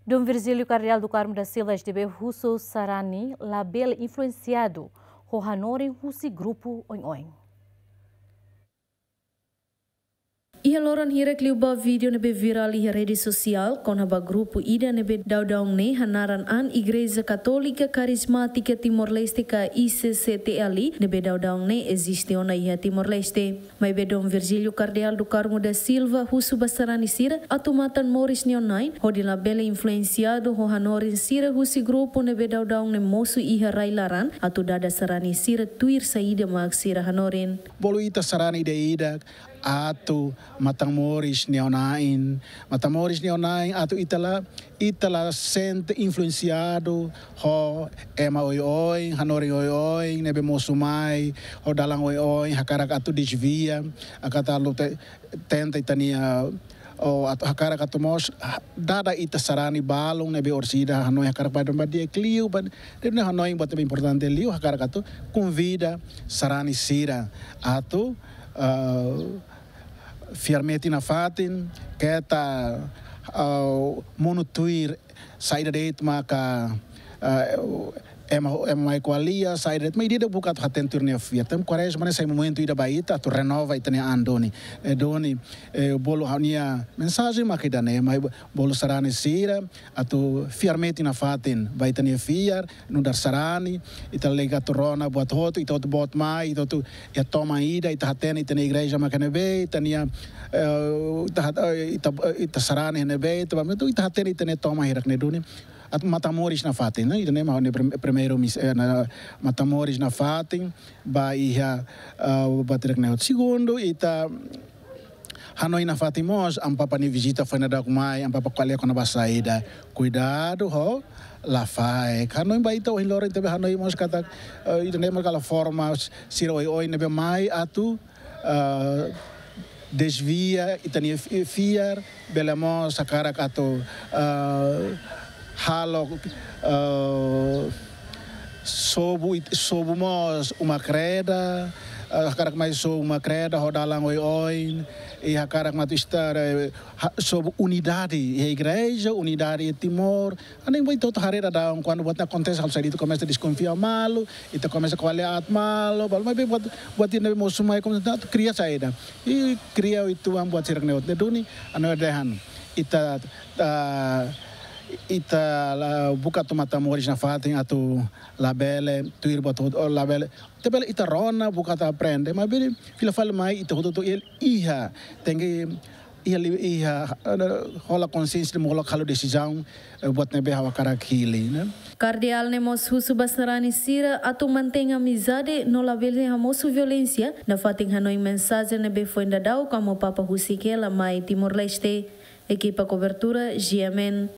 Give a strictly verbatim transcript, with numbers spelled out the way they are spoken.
Dom Virgílio Cardeal do Carmo da Silva, S D B, husu sarani labele influensiadu ho hanorin husi grupu oin-oin. Iha loron hirak liubá vídeo ne'ebé virál iha rede sosiál kona-ba grupu ida ne'ebé daudaun ne'e hanaran an Igreja Katólika Karismátika Timor-Leste ka I C C T L ne'ebé daudaun ne'e eziste ona iha Timor-Leste. Maibé Dom Virgílio Cardeal do Carmo da Silva husu ba sarani sira atu matan moris nia oin-ain hodi labele influensiadu ho hanorin sira husi grupu ne'ebé daudaun ne'e mosu iha rai-laran atu dada sarani sira tuir saida mak sira hanorin. Bolu ita sarani ida-idak atu matan moris nia oin-ain, matan moris nia oin-ain atu ita la, ita la sente influensiadu ho ema oioin, hanorin oioin ne'ebé mosu mai, ho dalan oioin, hakarak atu desvia, hakarak atu te-, tenta ita-nia, ou atu hakarak atu mós, ah, dada ita sarani balun ne'ebé orsida, hanoin hakarak ba dom ba di'ak liu, ba, de hanoin buat ne'ebé importante liu, hakarak atu konvida sarani sira atu, ah, fiar metin nafatin, keta, ah, monu tuir saida de'it maka, ah, ema, ema mai ko'alia, saida de'it, maibé ida buka atu hatene tuir nia fiar. Tanba Kuarezma ne'e sai momentu ida ba ita atu renova ita-nia an duni. Eh, duni, eh, bolu ha'u-nia mensajen maka ida-ne'e, maibé bolu sarani sira atu fiar metin nafatin ba ita-nia fiar, nu'udar sarani, ita lega atu rona buat hotu, ita hotu boot mai, ita hotu iha toman ida, ita hatene ita-nia igreja maka ne'ebé, ita-nia, eh, ita hat-, eh, ita, eh, ita sarani ne'ebé, ita ba, ita hatene ita-nia toman hirak ne'e duni. Atu matan moris nafatin, ne'e? Ida-ne'e mak ha'u-nia prim-, primeiru mis-, eh, na, matan moris nafatin, ba iha, eh, buat hirak ne'e. Segundu, ita hanoin nafatin mós, Amu Papa nia vizita foin daudauk mai, Amu Papa ko'alia kona-ba saida. Kuidadu ho lafaek. Hanoin ba ita ohin loron ita be hanoin mós katak, eh, ida-ne'e mak kala forma sira oioin ne'ebé mai atu, eh, desvia ita-nia fi-, fiar, bele mós hakarak atu, eh, halo, eh, sobu it-, sobu mós uma kreda, eh, hakarak mai sobu uma kreda ho dalan oioin, i hakarak mak atu estar, eh, ha-, sobu unidade iha igreja, unidade iha Timor. Hanoin ba ita hotu haree daudaun, kuandu buat akontese halo saida ita komesa deskonfia malu, ita komesa ko'alia aat malu, balu maibé buat, buat ida ne'ebé mosu mai komesa atu kria saida. I kria uitoan buat sira-ne'e hotu. Ne'e duni, ha'u hanoin dehan. Ita, ah, ita la buka atu matan moris nafatin atu labele, tuir buat hotu, oh, labele. Ita bele ita rona, buka atu aprende. Maibé fila fali mai, ita hotu-hotu iha, iha, tenke iha li-, iha, eh, hola konsiénsia, mak hola halo desizaun, eh, buat ne'ebé ha'u hakarak hili, ne'e? Kardeál ne'e mós husu ba sarani sira atu mantein amizade no labele hamosu violénsia, nafatin hanoin mensajen ne'ebé foin daudauk Amu Papa husik hela mai Timor-Leste. Ekipa kobertura, G M N.